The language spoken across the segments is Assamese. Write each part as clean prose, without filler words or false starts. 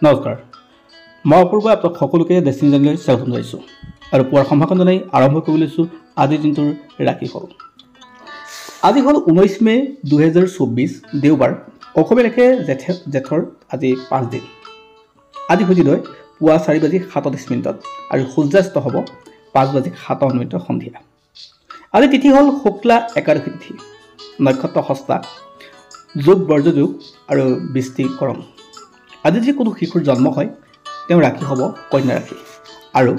নমস্কাৰ, মই অপূৰ্ব আপোনাক সকলোকে ডেষ্টিনি জানিলৈ স্বাগতম জনাইছোঁ আৰু পুৱাৰ সম্ভাষণ জনাই আৰম্ভ কৰিব লৈছোঁ আজিৰ দিনটোৰ ৰাশিফল। আজি হ'ল 19 মে' 2024 দেওবাৰ, অসমীয়া লেখে জেঠৰ আজি 5 দিন। আজি সূৰ্যোদয় পুৱা 4:37 আৰু সূৰ্যাস্ত হ'ব 5:57 সন্ধিয়া। আজি তিথি হ'ল শুক্লা একাদশী তিথি, নক্ষত্ৰ হস্তা, যোগ বৰ্জযোগ আৰু বৃষ্টি কৰম। আজি যদি কোনো শিশুৰ জন্ম হয় তেওঁ ৰাশি হ'ব কন্যা ৰাশি আৰু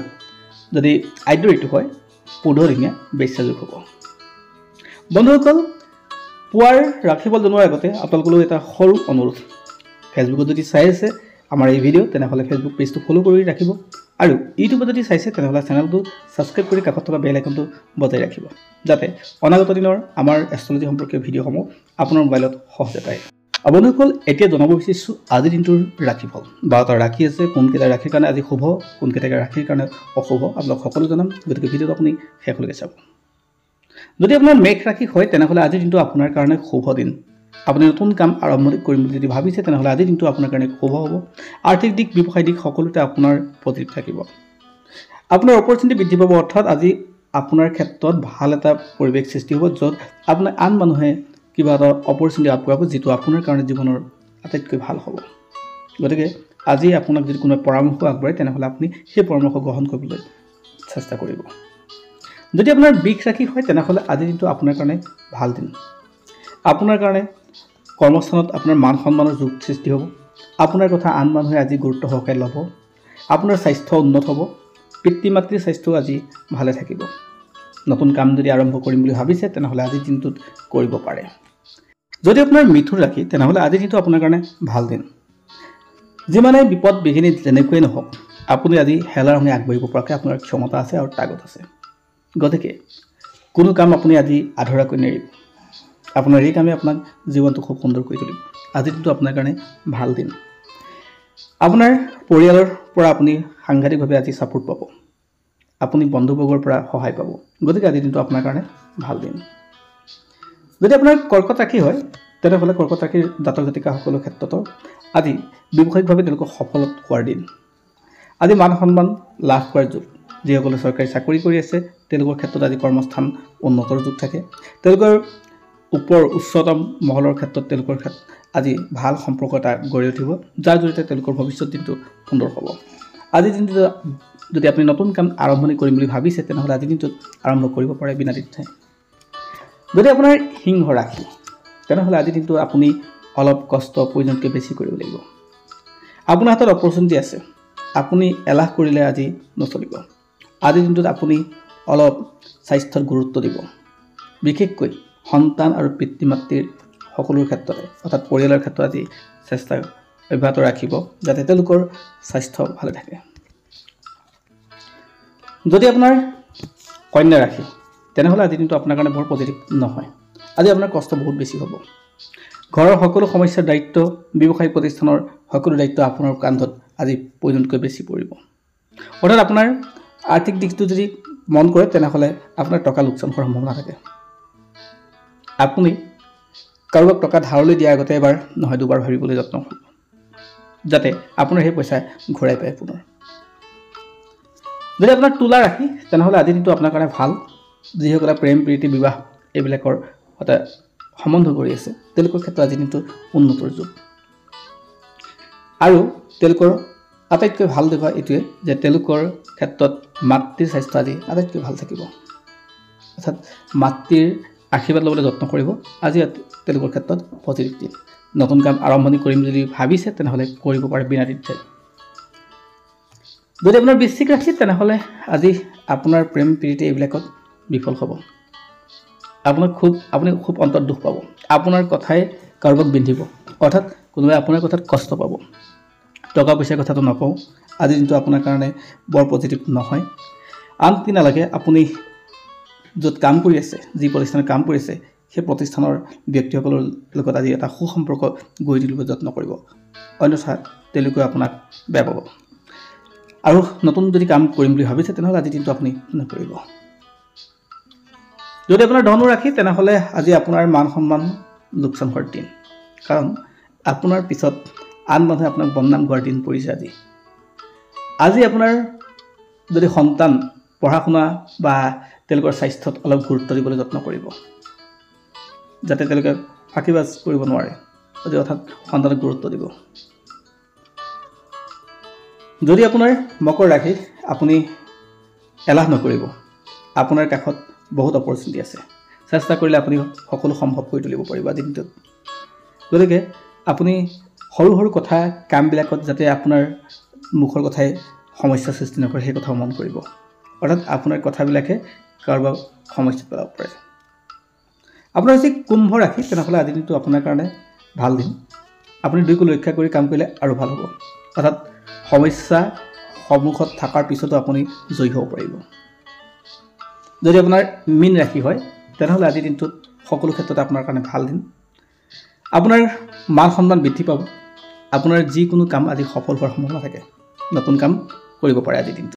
যদি আদ্য ঋতু হয় 15 দিনীয়া বেশ্যাযোগ হ'ব। বন্ধুসকল, পুৱাৰ ৰাশিফল জনোৱাৰ আগতে আপোনালোকলৈ এটা সৰু অনুৰোধ। ফেচবুকত যদি চাই আছে আমাৰ এই ভিডিঅ' তেনেহ'লে ফেচবুক পেজটো ফ'ল' কৰি ৰাখিব আৰু ইউটিউবত যদি চাইছে তেনেহ'লে চেনেলটো ছাবস্ক্ৰাইব কৰি কাষত থকা বেল আইকনটো বজাই ৰাখিব, যাতে অনাগত দিনৰ আমাৰ এষ্ট্ৰলজি সম্পৰ্কীয় ভিডিঅ'সমূহ আপোনাৰ মোবাইলত সহজে পায়। বন্ধুসকল, এতিয়া জনাব বিচাৰিছোঁ আজিৰ দিনটোৰ ৰাশিফল। 12টা ৰাশি আছে, কোনকেইটা ৰাশিৰ কাৰণে আজি শুভ, কোনকেইটা ৰাশিৰ কাৰণে অশুভ আপোনালোক সকলো জনাম, গতিকে ভিডিঅ'টো আপুনি শেষলৈকে চাব। যদি আপোনাৰ মেঘ ৰাশি হয় তেনেহ'লে আজিৰ দিনটো আপোনাৰ কাৰণে শুভ দিন। আপুনি নতুন কাম আৰম্ভ কৰিম বুলি যদি ভাবিছে তেনেহ'লে আজিৰ দিনটো আপোনাৰ কাৰণে শুভ হ'ব। আৰ্থিক দিশ, ব্যৱসায়িক দিশ সকলোতে আপোনাৰ পজিটিভ থাকিব। আপোনাৰ অপৰচুনিটি বৃদ্ধি পাব, অৰ্থাৎ আজি আপোনাৰ ক্ষেত্ৰত ভাল এটা পৰিৱেশ সৃষ্টি হ'ব য'ত আপোনাৰ আন মানুহে কিবা এটা অপৰচুনিটি আগবঢ়াব যিটো আপোনাৰ কাৰণে জীৱনৰ আটাইতকৈ ভাল হ'ব। গতিকে আজি আপোনাক যদি কোনোবাই পৰামৰ্শ আগবঢ়ায় তেনেহ'লে আপুনি সেই পৰামৰ্শ গ্ৰহণ কৰিবলৈ চেষ্টা কৰিব। যদি আপোনাৰ বৃষ ৰাশি হয় তেনেহ'লে আজিৰ দিনটো আপোনাৰ কাৰণে ভাল দিন। আপোনাৰ কাৰণে কৰ্মস্থানত আপোনাৰ মান সন্মানৰ যোগ সৃষ্টি হ'ব। আপোনাৰ কথা আন মানুহে আজি গুৰুত্ব সহকাৰে ল'ব। আপোনাৰ স্বাস্থ্য উন্নত হ'ব। পিতৃ মাতৃৰ স্বাস্থ্যও আজি ভালে থাকিব। নতুন কাম যদি আৰম্ভ কৰিম বুলি ভাবিছে তেনেহ'লে আজিৰ দিনটোত কৰিব পাৰে। যদি আপোনাৰ মিথুন ৰাশি তেনেহ'লে আজিৰ দিনটো আপোনাৰ কাৰণে ভাল দিন। যিমানে বিপদ বিঘিনি যেনেকুৱাই নহওক আপুনি আজি হেলাৰ ৰঙে আগবাঢ়িব পৰাকৈ আপোনাৰ ক্ষমতা আছে আৰু তাগত আছে। গতিকে কোনো কাম আপুনি আজি আধৰাকৈ নেৰিব। আপোনাৰ এই কামে আপোনাক জীৱনটো খুব সুন্দৰ কৰি তুলিব। আজিৰ দিনটো আপোনাৰ কাৰণে ভাল দিন। আপোনাৰ পৰিয়ালৰ পৰা আপুনি সাংঘাতিকভাৱে আজি ছাপোৰ্ট পাব। আপুনি বন্ধুবৰ্গৰ পৰা সহায় পাব। গতিকে আজিৰ দিনটো আপোনাৰ কাৰণে ভাল দিন। যদি আপোনাৰ কৰ্কট ৰাশি হয় তেনেহ'লে কৰ্কট ৰাশিৰ জাতক জাতিকাসকলৰ ক্ষেত্ৰতো আজি ব্যৱসায়িকভাৱে তেওঁলোকৰ সফল হোৱাৰ দিন। আজি মান সন্মান লাভ কৰাৰ যুগ। যিসকলে চৰকাৰী চাকৰি কৰি আছে তেওঁলোকৰ ক্ষেত্ৰত আজি কৰ্মস্থান উন্নতৰ যুগ থাকে। তেওঁলোকৰ ওপৰ উচ্চতম মহলৰ ক্ষেত্ৰত তেওঁলোকৰ ক্ষেত্ৰত আজি ভাল সম্পৰ্ক এটা গঢ়ি উঠিব, যাৰ জৰিয়তে তেওঁলোকৰ ভৱিষ্যত দিনটো সুন্দৰ হ'ব। আজিৰ দিনটোত যদি আপুনি নতুন কাম আৰম্ভণি কৰিম বুলি ভাবিছে তেনেহ'লে আজিৰ দিনটোত আৰম্ভ কৰিব পাৰে বিনা দ্বিধাই। যদি আপোনাৰ সিংহ ৰাশি তেনেহ'লে আজিৰ দিনটো আপুনি অলপ কষ্ট প্ৰয়োজনতকৈ বেছি কৰিব লাগিব। আপোনাৰ হাতত অপৰচুনিটি আছে, আপুনি এলাহ কৰিলে আজি নচলিব। আজিৰ দিনটোত আপুনি অলপ স্বাস্থ্যত গুৰুত্ব দিব, বিশেষকৈ সন্তান আৰু পিতৃ মাতৃৰ সকলোৰ ক্ষেত্ৰতে, অৰ্থাৎ পৰিয়ালৰ ক্ষেত্ৰত আজি চেষ্টা অব্যাহত ৰাখিব যাতে তেওঁলোকৰ স্বাস্থ্য ভালে থাকে। যদি আপোনাৰ কন্যা ৰাশি তেনেহ'লে আজিৰ দিনটো আপোনাৰ কাৰণে বৰ পজিটিভ নহয়। আজি আপোনাৰ কষ্ট বহুত বেছি হ'ব। ঘৰৰ সকলো সমস্যাৰ দায়িত্ব, ব্যৱসায়িক প্ৰতিষ্ঠানৰ সকলো দায়িত্ব আপোনাৰ কান্ধত আজি প্ৰয়োজনতকৈ বেছি পৰিব। অৰ্থাৎ আপোনাৰ আৰ্থিক দিশটো যদি মন কৰে তেনেহ'লে আপোনাৰ টকা লোকচান হোৱাৰ সম্ভাৱনা থাকে। আপুনি কাৰোবাক টকা ধাৰলৈ দিয়াৰ আগতে এবাৰ নহয় দুবাৰ ভাবিবলৈ যত্ন কৰিব, যাতে আপোনাৰ সেই পইচা ঘূৰাই পায় পুনৰ। যদি আপোনাৰ তুলা ৰাশি তেনেহ'লে আজিৰ দিনটো আপোনাৰ কাৰণে ভাল। যিসকলে প্ৰেম প্ৰীতি বিবাহ এইবিলাকৰ সৈতে সম্বন্ধ কৰি আছে তেওঁলোকৰ ক্ষেত্ৰত আজিৰ দিনটো উন্নতৰ যুগ। আৰু তেওঁলোকৰ আটাইতকৈ ভাল দেখুওৱা এইটোৱে যে তেওঁলোকৰ ক্ষেত্ৰত মাতৃৰ স্বাস্থ্য আজি আটাইতকৈ ভাল থাকিব। অৰ্থাৎ মাতৃৰ আশীৰ্বাদ ল'বলৈ যত্ন কৰিব। আজি তেওঁলোকৰ ক্ষেত্ৰত পজিটিভ দিন। নতুন কাম আৰম্ভণি কৰিম যদি ভাবিছে তেনেহ'লে কৰিব পাৰে বিনা দ্বিধাই। যদি আপোনাৰ বৃশ্চিক ৰাশি তেনেহ'লে আজি আপোনাৰ প্ৰেম প্ৰীতি এইবিলাকত বিফল হ'ব। আপুনি খুব অন্তৰত দুখ পাব। আপোনাৰ কথাই কাৰোবাক বিন্ধিব, অৰ্থাৎ কোনোবাই আপোনাৰ কথাত কষ্ট পাব। টকা পইচাৰ কথাটো নকওঁ, আজিৰ দিনটো আপোনাৰ কাৰণে বৰ পজিটিভ নহয়। আনকি নালাগে, আপুনি য'ত কাম কৰি আছে, যি প্ৰতিষ্ঠানত কাম কৰিছে সেই প্ৰতিষ্ঠানৰ ব্যক্তিসকলৰ লগত আজি এটা সুসম্পৰ্ক গঢ়ি তুলিব যত্ন কৰিব, অন্যথা তেওঁলোকে আপোনাক বেয়া পাব। আৰু নতুন যদি কাম কৰিম বুলি ভাবিছে তেনেহ'লে আজিৰ দিনটো আপুনি নকৰিব। যদি আপোনাৰ ধনু ৰাশি তেনেহ'লে আজি আপোনাৰ মান সন্মান লোকচান হোৱাৰ দিন। কাৰণ আপোনাৰ পিছত আন মানুহে আপোনাক বদনাম কৰাৰ দিন পৰিছে আজি। আজি আপোনাৰ যদি সন্তান পঢ়া শুনা বা তেওঁলোকৰ স্বাস্থ্যত অলপ গুৰুত্ব দিবলৈ যত্ন কৰিব, যাতে তেওঁলোকে ফাঁকিবাজ কৰিব নোৱাৰে, অৰ্থাৎ সন্তানক গুৰুত্ব দিব। যদি আপোনাৰ মকৰ ৰাশি, আপুনি এলাহ নকৰিব, আপোনাৰ কাষত বহুত অপৰচুনিটি আছে, চেষ্টা কৰিলে আপুনি সকলো সম্ভৱ কৰি তুলিব পাৰিব আজিৰ দিনটোত। গতিকে আপুনি সৰু সৰু কথা কামবিলাকত যাতে আপোনাৰ মুখৰ কথাই সমস্যাৰ সৃষ্টি নকৰে সেই কথাও মন কৰিব, অৰ্থাৎ আপোনাৰ কথাবিলাকে কাৰোবাৰ সমস্যাত পেলাব পাৰে। আপোনাৰ যদি কুম্ভ ৰাশি, তেনেহ'লে আজিৰ দিনটো আপোনাৰ কাৰণে ভাল দিন। আপুনি দুইকো লক্ষ্য কৰি কাম কৰিলে আৰু ভাল হ'ব, অৰ্থাৎ সমস্যা সন্মুখত থকাৰ পিছতো আপুনি জয়ী হ'ব পাৰিব। যদি আপোনাৰ মীন ৰাশি হয়, তেনেহ'লে আজিৰ দিনটোত সকলো ক্ষেত্ৰতে আপোনাৰ কাৰণে ভাল দিন। আপোনাৰ মান সন্মান বৃদ্ধি পাব, আপোনাৰ যিকোনো কাম আজি সফল হোৱাৰ সম্ভাৱনা থাকে, নতুন কাম কৰিব পাৰে আজিৰ দিনটো।